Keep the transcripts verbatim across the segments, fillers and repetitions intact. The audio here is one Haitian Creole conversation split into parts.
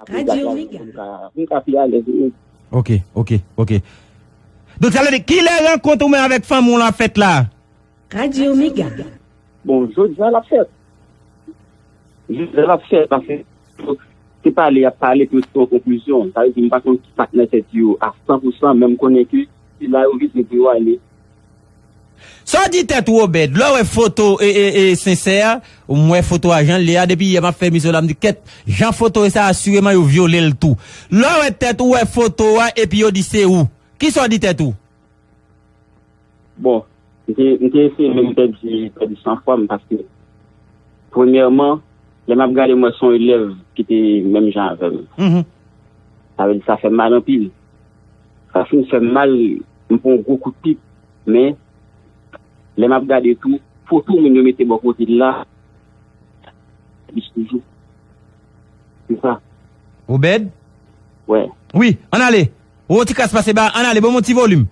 Radyo Mega. Pou m ka, pou m ka pi alèz, wi. Ok, ok, ok. Donk, sa vle di, kilè rankont ou menm avèk fanmi w lan fèt la? Radyo Mega. Bon, jodi a l ap fèt. Jodi a l ap fèt, paske se pale y ap pale pou yo te yon konklizyon. Sa vle di, m pa konn ki sa k nan tèt yo a san pou san, men m konnen ke se la yo vize pou yo ale. Sa w di tèt ou, Obed? Lè w wè foto e, e, e, Sensè, m wè foto a jan l ye a, depi yè m ap fè emisyon la, m di, kèt, jan foto e sa, asireman yo vyole l tou. Lè w wè tèt ou, wè foto a, epi yo di se ou. Kisa w di tèt ou? Bon, m te, m te eseye menm pèdi, pèdi sanfwa m, paske, premyèman, lè m ap gade, m wè se yon elèv ki te menm jan avè m. Mhm. Sa vle di, sa fè m mal anpil. Sa fin fè m mal, m pran yon gwo kout pip. Men, lè m ap gade tou, foto moun yo mete bò kote l la, plis toujou. Se sa. Obed? Wè. Wi, ann ale. Ou ti kras pase ba, ann ale, ban m yon ti volim.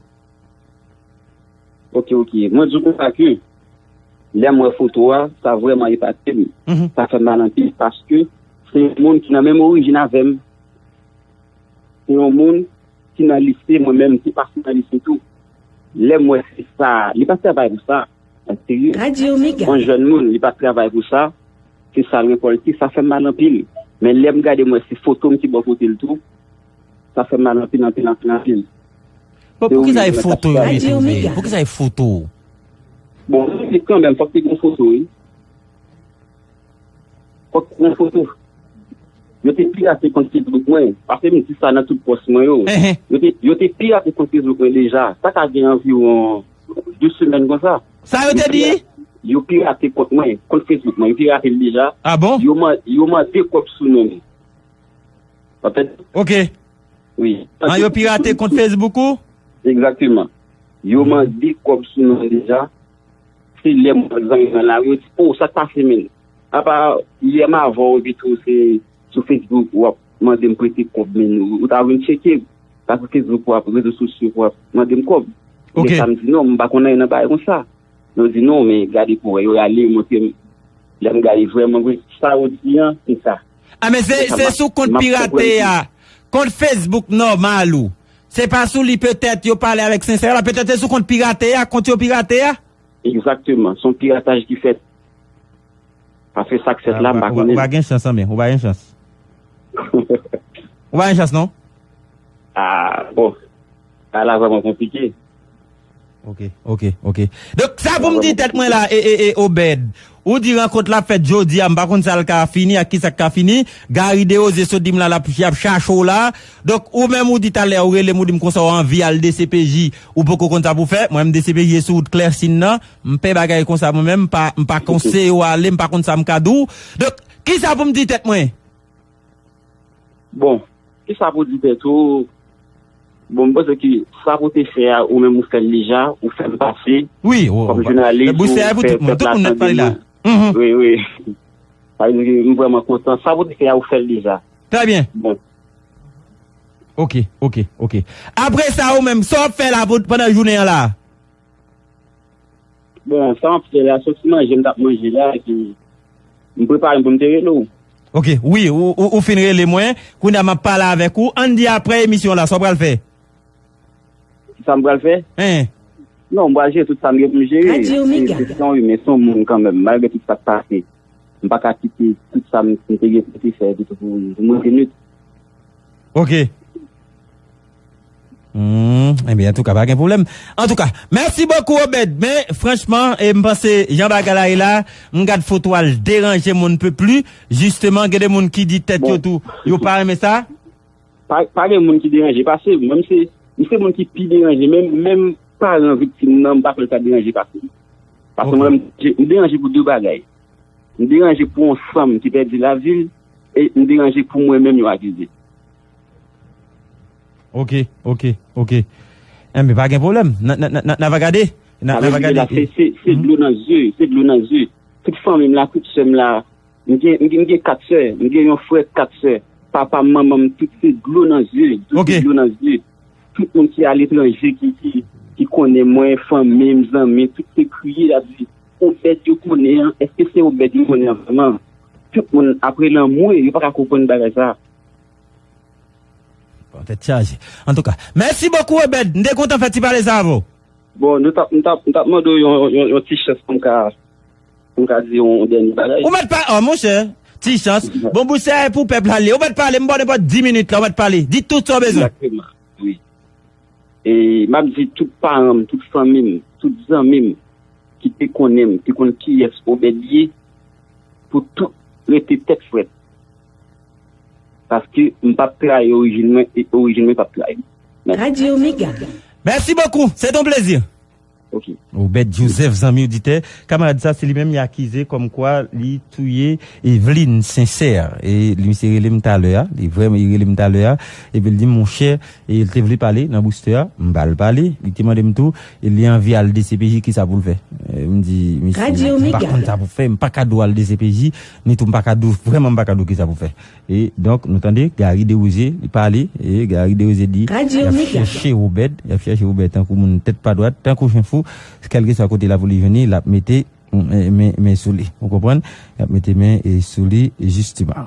Ok, ok. Mwen di w konsa ke, lè m wè foto a, sa vrèman epate m. Mhm. Sa fè m mal anpil, paske se yon moun ki nan menm orijin avè m. Se yon moun ki nan lise, mwen menm, m te pase nan lise tou. Lè m wè se sa, li pa t travay pou sa, an serye. Radyo Mega. Yon jèn moun, li pa t travay pou sa, se sa l rekòlte, sa fè m mal anpil. Men lè m gade, m wè se foto m ki bò kote l tou, sa fè m mal anpil, anpil, anpil, anpil. Bon, poukisa e foto yo mete, Obed? Poukisa e foto? Bon, men kanmenm, fòk te gen foto, wi. Fòk te gen foto. Yo te pirate kont Facebook mwen, paske m di sa nan tout pòs mwen yo. Enhen. Yo te, yo te pirate kont Facebook mwen deja. Sa ka gen anviwon de semèn konsa. Sa yo te di? Yo pirate kont mwen, kont Facebook mwen, yo pirate l deja. Ah bon? Yo man-, yo mande kòb sou non m. Anfèt, ok. Wi. An, yo pirate kont Facebook ou? Egzakteman. Yo mande kòb sou non deja. Se lè m wè zanmi mwen la, yo di, "O, sa k pase, menn? Apa, yè m avè w, epi tou, se sou Facebook w ap mande m prete kòb, menn. Ou, ou ta vin tcheke m. Pa sou Facebook w ap, rezo sosyo w ap mande m kòb." Ok. Men sa m di, "Non, m pa konn anyen nan bagay konsa." Yo di, "Non, men gade pou wè." Yo rale, yo montre m. Lè m gade vrèman vre, sa yo di an, se sa. Ah, men se, se sou kont pirate a, kont Facebook nòmal ou. Se pa sou li petèt yo pale avèk Sensè la, petèt se sou kont pirate a, kont yo pirate a. Egzakteman, se yon pirataj ki fèt. Paske sa k fèt la, m pa konnen. Ou pa gen chans, anben, ou pa gen chans. Ou pa gen chans, non? Ah, bon. Sa la vrèman konplike. Ok, ok, ok. Donk, sa pou m di tèt mwen la, e, e, e, Obed. Ou di rankont la fèt jodi a, m pa konn sa l ka fini, ak ki sa k ka fini. Gary Desrosiers sot di m la, l ap, y ap chache w la. Donk, ou menm ou di talè, ou rele m, ou di m konsa, ou anvi al D C P J, ou poko konn sa pou fè. Mwen menm D C P J sou wout Klèsin nan. M pè bagay konsa, mwen menm, m pa, m pa konseye w ale, m pa konn sa m ka di w. Donk, ki sa pou m di tèt mwen? Bon, ki sa pou di tèt ou? Bon, m panse ke sa pou te fè a, ou menm ou fè l deja, ou fè l pase. Wi, kòm jounalis, ou fè pèp la tande nou. Mhm. Wi, wi. Sa vle di ke m vrèman kontan. Sa pou te fè a, ou fè l deja. Trè byen. Bon. Ok, ok, ok. Apre sa, ou menm, sa w ap fè la pou, pandan jounen an la? Bon, sa m ap fè la, se yon ti manje m t ap manje la, epi m prepare m pou m te rele w. Ok, wi, ou, ou, ou fin rele mwen, kounye a m ap pale avèk ou. Ann di apre emisyon la, sa w pral fè? Sa m pral fè? Hein. Non, m pral jere tout sa m gen pou m jere. Se, se yon imen, se yon moun kanmenm, malgre tout sa k pase. M pa ka kite tout sa m, m te gen pou te fè, epi tou pou, pou mwen te nwit. Ok. Hmm, ebyen, antouka, pa gen pwoblèm. Antouka, mèsi bokou, Obed. Men, franchman, e, m panse, jan bagay la ye la, m gad foto a, l deranje m on ne peut plus. Jisteman, gen de moun ki di tèt yo tou, yo pa renmen sa. Pa, pa gen moun ki deranje, paske mwen, m se, m se moun ki pi deranje. Menm, menm paran viktim nan, m pa kwè l ta deranje pase m. Paske mwen, m, m deranje pou de bagay. M deranje pou yon sanm ki pèdi lavi l, e m deranje pou mwen menm yo akize. Ok, ok, ok. Enben, pa gen pwoblèm. N a, n a, n a, n a, n a va gade. N a, n a va gade. Se, se, se dlo nan zye, se dlo nan zye. Tout fanmi m la, tout sè m la, m gen, m gen, m gen kat sè, m gen yon frè, kat sè. Papa m, manman m, tout se dlo nan zye, tout se dlo nan zye. Tout moun ki aletranje, ki, ki, ki konnen mwen, fanmi m, zanmi, tout se kriye, y ap di, Obed yo konnen an, èske se Obed yo konnen an vrèman? Tout moun ap rele anmwe, yo pa ka konprann bagay sa. Tèt chaje. Antouka, mèsi bokou, Obed. M te kontan fè ti pale sa avè w. Bon, nou t ap, m t ap, m t ap mande w yon, yon, yon ti chans pou m ka, pou m ka di yon dènye bagay. Ou mèt pa, oh, monchè, ti chans. Bon, bout se pou pèp la li. Ou mèt pale, m ba w nenpòt dis minit la, ou mèt pale. Di tout sa w bezwen. Egzakteman, wi. E m ap di tout paran m, tout fanmi m, tout zanmi m ki te konnen m, te konn kiyès Obed ye, pou tout rete tèt frèt. Paske m p ap trayi orijin mwen, e orijin mwen p ap trayi m. Mèsi. Radyo Mega. Mèsi bokou, se ton plezi. Ok. Obed Joseph, zanmi oditè, kamarad sa, se li menm y akize kòmkwa li touye Eveline Sincère. E li, misye rele m talè a, li vrèman, li rele m talè a, epi l di, monchè, e l te vle pale nan booster a, m ba l pale, li te mande m tou, e li anvi al D C P J, kisa pou l fè? E m di, misye, m pa konn sa pou fè, m pa ka di w al D C P J, ni tou m pa ka di w, vrèman m pa ka di w kisa pou fè. E donk, nou tande, Gary Desrosiers, li pale, e Gary Desrosiers di, y ap chèche Obed, y ap chèche Obed tankou moun tèt pa dwat, tankou chen fou, kèlkeswa kote lapolis jwenn li, l ap mete men, men, men sou li. Ou konprann? Y ap mete men, e, sou li, jisteman.